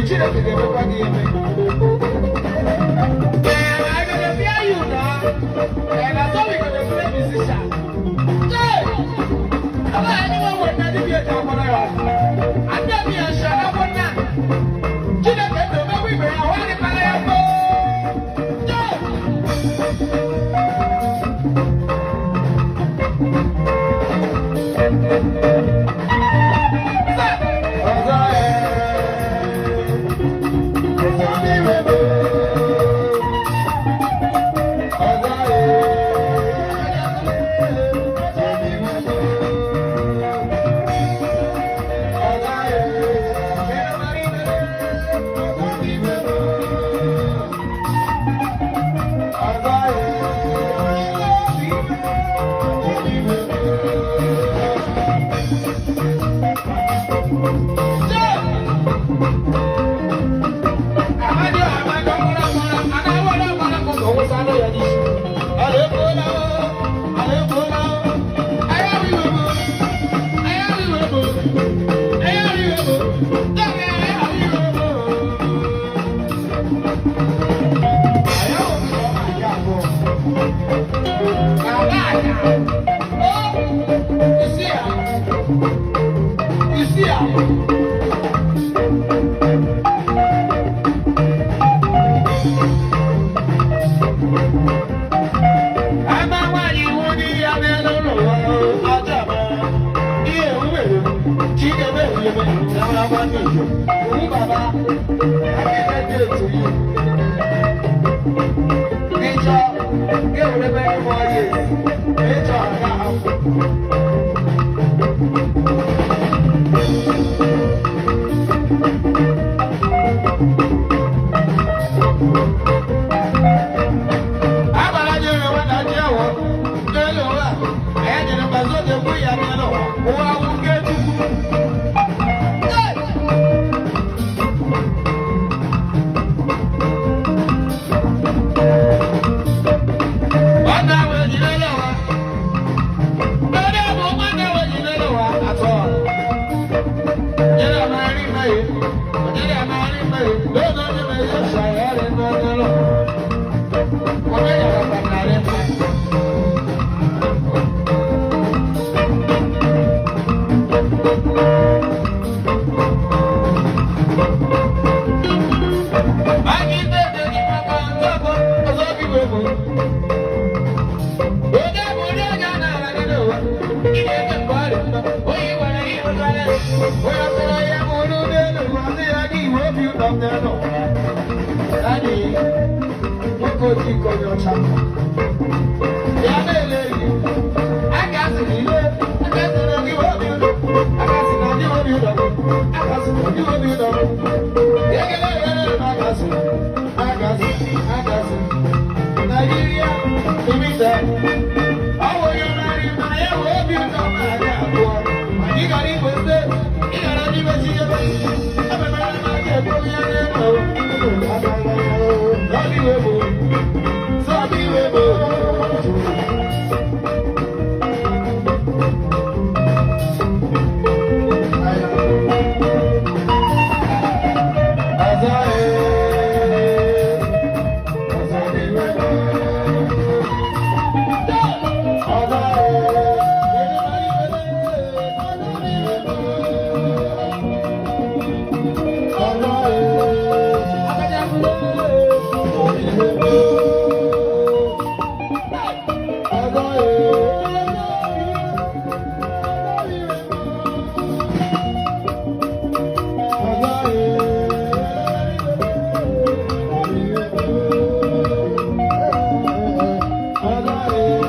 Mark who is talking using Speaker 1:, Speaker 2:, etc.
Speaker 1: Chineke ga-emekwa gị eme. Ee, I go dey fear you now. And I thought we go dey play musician. Hey! Aba anyone wey na dibia eji akwara ya. Adé mi ẹ̀ṣẹ̀ lọ́wọ́ náà. Chineke na-emekwa ibe ya, ahụ adịkwala ya mma. Hey! Ọzọ ee, ọzọ n'iwe bụ. Ọzọ ee, ọzọ n'iwe bụ. Ọzọ ee, ọzọ n'iwe bụ. Ọzọ ee, ọzọ n'iwe bụ. Yeah! Amadi amadi ọmọdé ọmọdé anáwó ọmọdé kò tó wọ́n sáré yẹn ní. Àlékòlá àlékòlá ayé wíwò ayé wíwò ayé wíwò dẹ́gbẹ́ ayé wíwò. Ayé wò ni wọ́n máa yá bọ̀. Bàbá àyà ó ìsí à ìsí à. Ama nwaanyị iwu dị ya n'elu ụlọ aja ma ihe ewuwere Chidebe ewuwere na ndị Owu baba, happy birthday to you. Ịchọ ga-ewere many more years. Ịchọ aga ahapụ. Agbara nyere nwata ji awọ n'elu ụwa. Anyị nyere mgbazi oge kwụ ya n'elu ụwa. Ụwa awụ nke Chukwu. Hey! Nwanne ahụ ejidela ụwa. Ndị bụ nwanne ahụ ejidela ụwa atọ. Nyere amagharị mmehie. Nyere amagharị mmehie. N'oge onye mmehie ṣàyẹ̀rì n'ọdụlọ. Onye nyere kwanarị mma. Anyị na-ede gị maka nzọbụ ọzọ gị wee bụ. Onye bụ onye ga na-ala gị n'ụwa. Ị na-eme mgbe ọ dị mma. Onye gwara gị nwetara ya. Onye sọrọ ya bụrụ n'elu ụwa sị ya gị iwe obi ụtọ m n'elu ụwa. Daddy, nwoke ojii ka onye ọcha. Ya na-ele gị. Aka sị na ile, aka sị na gị obi ụtọ. Aka sị na gị obi ụtọ. Aka sị na gị obi ụtọ. Ekele ekele aka sị, aka sị, aka sị. Nigeria Limited. Ọ bụ onye narị ma ya wee obi ụtọ ma aga abụọ. Ma ị gara Igbo State, ị gara n'ime Chinyere. Ememere m aka ekwu ya n'elu. Sọbi webo, sọbi webo. Ọzọ ee, ọzọ dị webo. Ọzọ ee, ọzọ dị webo. Ọzọ ee, ọzọ dị webo. Ọzọ ee, ọzọ ee, ọzọ ee.